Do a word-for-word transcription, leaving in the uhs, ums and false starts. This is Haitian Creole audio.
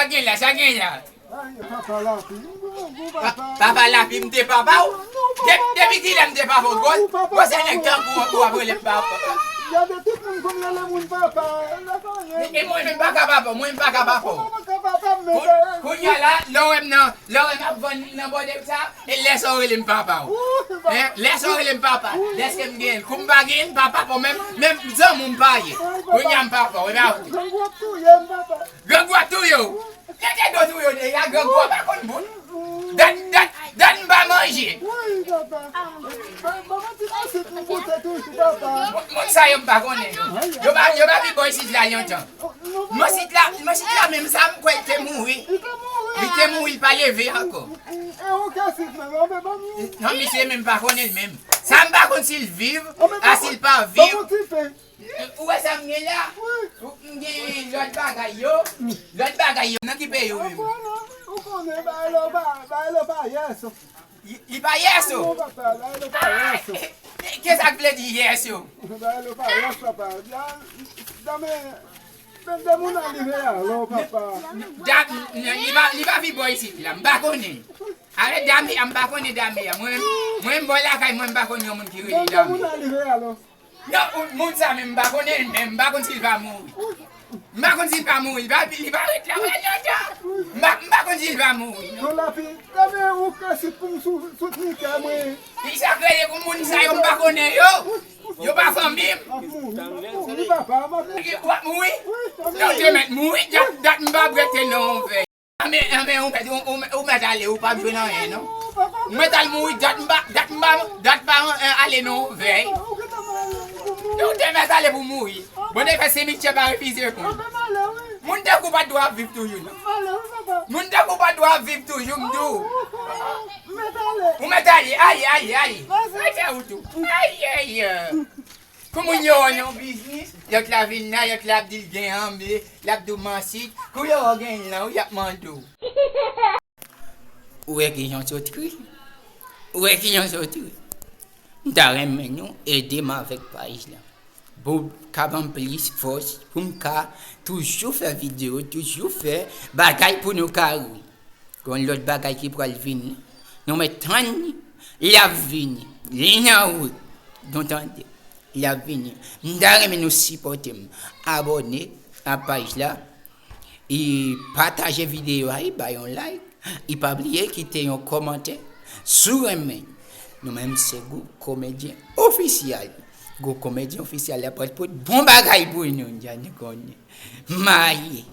Gen la, sa gen la. Ay, papa Lapi, m gwo gou, papa. Papa Lapi, m te papa w? De- Depi kilè m te papa w, gwo? Gwo se nèg tankou w ap rele m papa. Gade tout moun konn rele moun papa. E mwen menm pa ka papa w, mwen m pa ka papa w. Kounya la, lè w wè m nan, lè w wè m ap vann nan bòdè sa, e lè sa w rele m papa w. Lè sa w rele m papa, dèske m gen l. Kou m pa gen l, m pa papa w menm, menm zanmi w m pa ye. Kounya m papa w, e pa vre. Grangou ap touye w. Tete do touye w deja, grangou a pa konn bout. Dat, dat, dat m pa manje. Wi, papa. Ban, ban mwen ti asit m goute toujou, papa. Moun, moun sa yo m pa konnen yo. Yo pa, yo pa vin bò isit la lontan. Mansit la, mansit la menm sa m kwè l te mouri. Li te mouri, li pa leve ankò. E ou ka sit mwen, anben ban m. Non, misye menm pa konnen l menm. Sa m pa konn si l viv, a si l pa viv. Ban m ti fen. Ou wè sa m gen la? M gen lòt bagay yo. Lòt bagay yo. Nan ki peyi ou viv? Ou konnen, bagay la pa, bagay la pa yès. Li pa yès o. Non, papa, bagay la pa yès. Kisa k vle di yès o? Bagay la pa yès, papa. Dame, dame, moun a rive alò, papa. Li pa, li pa vin bò isit la, m pa konnen. Avèk dame a, m pa konnen dame a. Mwen, mwen, m bò lakay mwen, m pa konn yon moun ki rele dame. Dame, moun a rive alò. Non, ou, moun sa menm, m pa konnen l menm, m pa konn si l va mouri. M pa konn si l va mouri, li pa, li pa ret la pral lontan. M pa, m pa konn si l va mouri, non. Non, Lapi, dame ou ka sit pou m sou, soutni kè mwen. Li sa kreye kou moun sa yo, m pa konnen yo. Yo pa fanmi m. Ap mouri, ap mouri, papa, m ap mouri. W ap mouri? Wi, papa. Non, w te mèt mouri, dat, dat m pa prete non, vè. Anben, anben, ou mèt, ou, ou, ou mèt ale, ou p ap jwenn anyen, non. Ou mèt al mouri, dat m pa, dat m pa, dat pa, eh, ale non, vèy. Ou te mèt ale pou mouri. Bon, de fè simityè pa refize moun. Moun tankou w pa t dwe ap viv toujou, non. Moun tankou w pa t dwe ap viv toujou, m di w. Ou mèt ale, ayi, ayi, ayi. Mèt fè ou tou. Ayi, ayi. Pou moun yo wè nan yon biznis, lòt la vin la, lòt la ap di l gen anbe, l ap di w mansit, kou yo wè w gen l nan, wi, y ap mande w. Ou wè ki jan w sot ri? Ou wè ki jan w sot ri? M ta renmen nou ede m avèk paj la. Pou m ka ban m plis fòs, pou m ka toujou fè videyo, toujou fè bagay pou nou ka ri. Gon lòt bagay ki pral vini. Nou mèt tann li, l ap vini. Li nan wout. Nou tande. L ap vini. M ta renmen nou sipòte m. Abòne a paj la. E pataje videyo a, e bay yon like. E pa bliye kite yon kòmantè. Si w renmen, nou menm se Gwoup Komedyen Ofisyèl. Gwoup Komedyen Ofisyèl la pral pote bon bagay pou nou, jan nou konnen. Mayi.